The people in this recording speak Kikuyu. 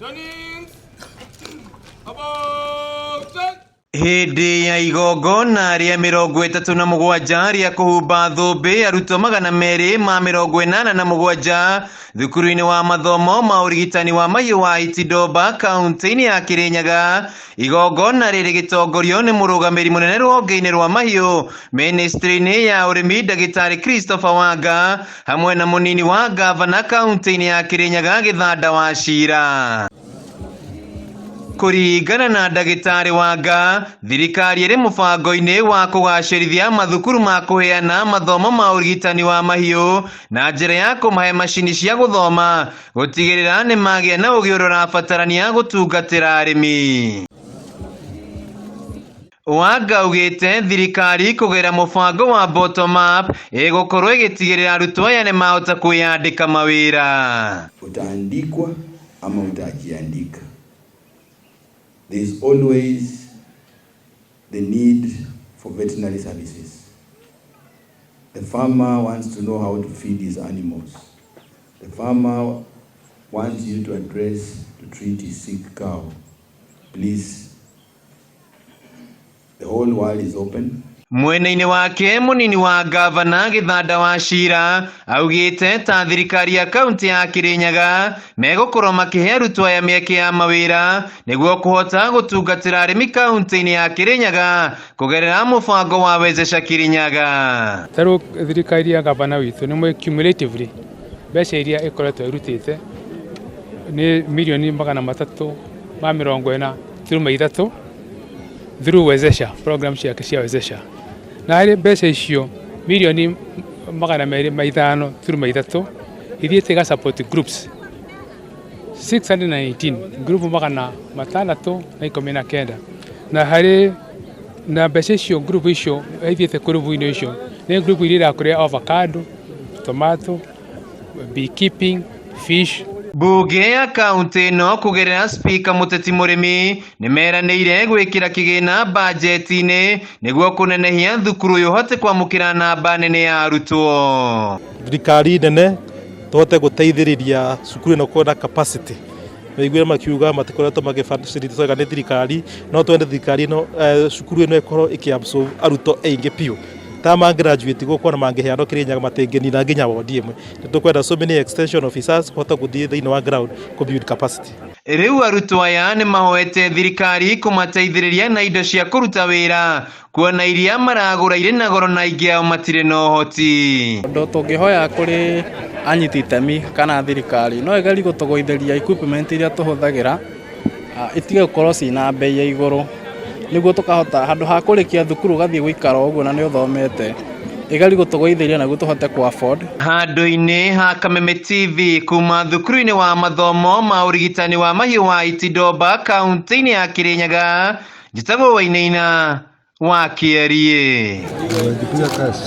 Jennings. About Hĩndĩ ya igongona rĩa 37 rĩa kũhumba thũmbĩ arutwo 287 thukuru-inĩ wa mathomo ma ũrigitani wa mahiũ wa Itindomba kaunti-inĩ ya Kirinyaga, igongona rĩrĩ rĩgĩtongorio nĩ mũrũgamĩrĩri mũnene rũhonge-inĩ rwa mahiũ ministry-inĩ ya ũrĩmi ndagĩtarĩ Christopher Wanga hamwe na mũnini wa ngavana kaunti-inĩ ya Kirinyaga Gĩthanda wa Cira. Kũringana na ndagĩtarĩ Wanga, thirikari ĩrĩ mũbango-inĩ wa kũgacĩrithia mathukuru ma kũheana mathomo ma ũrigitani wa mahiũ na njĩra ya kũmahe macini cia gũthoma gũtigĩrĩra nĩ magĩa na ũgĩ ũrĩa ũrabatarania gũtungatĩra arĩmi. Wanga augĩte thirikari kũgerera mũbango wa bottom up ĩgũkorwo ĩgĩtigĩrĩra arutwo aya nĩ mahota kwĩyandĩka mawĩra. Utaandikwa ama utajiandika. There is always the need for veterinary services. The farmer wants to know how to feed his animals. The farmer wants you to address, to treat his sick cow. Please, the whole world is open. Mwena-inĩ wake mũnini wa ngavana Gĩthanda wa Cira augĩte ta thirikari ya kaunti ya Kirinyaga megũkorwo makĩhe arutwo aya mĩeke ya mawĩra nĩguo kũhota gũtungatĩra arĩmi kaunti-inĩ ya Kirinyaga kũgerera mũbango wa Wezesha Kirinyaga. Tarĩu thirikari ya gavana witũ nĩ mwe cumulatively mbeca iria ĩkoretwo ĩrutĩte nĩ mirioni 340.3 through Wezesha, program ciake cia Wezesha, na harĩ mbeca icio mirioni 205.3 ithiĩte iga support groups 619, group 619, na harĩ na mbeca icio group icio ithiĩte kũrubu-inĩ icio nĩ group iria irakũria avocado, tomato, beekeeping, fish. Mbunge ya kaunti ĩno kũgerera spika Mũteti Mũrĩmi nĩ meranĩire gwĩkĩra kĩgĩna bajeti-inĩ nĩguo kũnenehia thukuru ũyũ ũhote kwamũkĩra namba nene ya arutwo. Thirikari nene tũhote gũteithĩrĩria cukuru ĩno kuona capacity maiguire makiuga matikoretwo magĩbacĩrĩtwo nĩ thirikari, no twende thirikari ĩno cukuru ĩno ĩkorwo ĩkĩ arutwo aingĩ biũ ta ma graduate gũkũ ona mangĩheanwo Kĩrĩnyaga matingĩnina nginya wodi ĩmwe. Nĩ tũkwenda so many extension officers kũhota gũthiĩ thĩinĩ wa ground kũ build capacity. Rĩu arutwo aya nĩ mahoete thirikari kũmateithĩrĩria na indo cia kũruta wĩra kuona iria maragũra irĩ na goro na aingĩ ao matirĩ na ũhoti. Ũndũ tũngĩhoya kũrĩ anyiti itemi kana thirikari no ĩgerie gũtũgũithĩria equipment iria tũhũthagĩra itige gũkorwo ciĩna bei ya igũrũ nĩguo tũkahota handũ ha kũrĩkia thukuru ũgathiĩ gũikara o ũguo na nĩ ũthomete, ĩgerie gũtũgũithĩria nĩguo tũhote kũ afford. Handũ-inĩ ha Kameme TV kuma thukuru-inĩ wa mathomo ma ũrigitani wa mahiũ wa Itindomba kaunti-inĩ ya Kirinyaga, njĩtagwo Wainaina wa Kĩeriĩ.